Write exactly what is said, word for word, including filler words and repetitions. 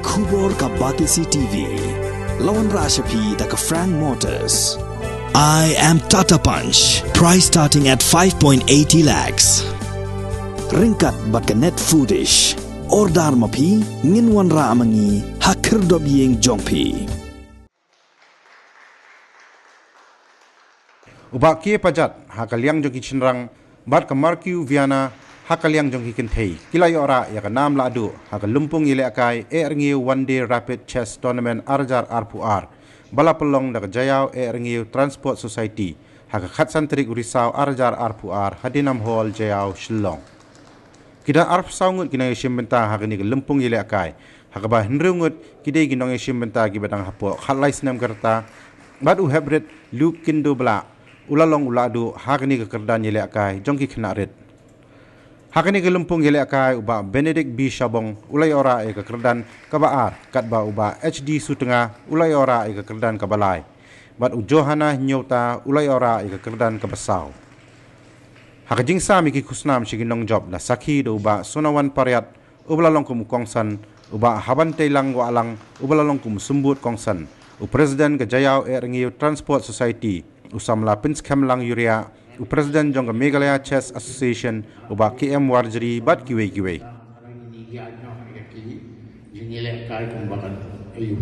Khubor ka Batesi T V. La wanrah sha phi da ka Frank Motors. I am Tata Punch. Price starting at five point eighty lakhs. Ryngkat bad ka Net Foodish. Order ma phi, ngin wanrah ma ngi ha khyrdop ïing jong phi. U Bah K Pajat ha ka liang jong ki shynrang bad ka Markiu Viana ha ka liang jong ki kynthei ki la ïoh rah ïa ka nam lahduh ha ka lympung ïalehkai Ehrengiew One Day Rapid Chess Tournament ar hajar arphew ar ba la pynlong da ka Jaïaw Ehrengiew Transport Society ha ka khatsan tarik u Risaw ar hajar arphew ar ha Dinam Hall, Jaïaw, Shillong. Ki don arphew saw ngut ki nongïashim bynta ha kane ka lympung ïalehkai, ha kaba hynriew ngut ki dei ki nongïashim bynta kiba dang hapoh khatlai snem ka rta, bad u heprit Luke Kindo Blah u la long u lahduh ha kane ka kyrdan ïalehkai jong ki khynnah rit. Ha kane ka lympung ïalehkai u Bah Benedict B Shabong u la ïoh rah ïa ka kyrdan kaba ar, katba u Bah H D Sutnga u la ïoh rah ïa ka kyrdan kaba lai, bad u Johanna Hynñiewta u la ïoh rah ïa ka kyrdan kaba saw. Ha ka jingsam ïa ki khusnam sha ki nongjop la sakhi da u Bah Sonawan Pariat uba la long kum u kongsan, u Bah Habanteilang Wahlang uba la long kum u symbud kongsan, u President ka Jaïaw Ehrengiew Transport Society, u samla Pynskhem Languriah, u President jong ka Meghalaya Chess Association, u Bah K M Warjri, bad kiwei kiwei. Jingïalehkai kumba kan aiu.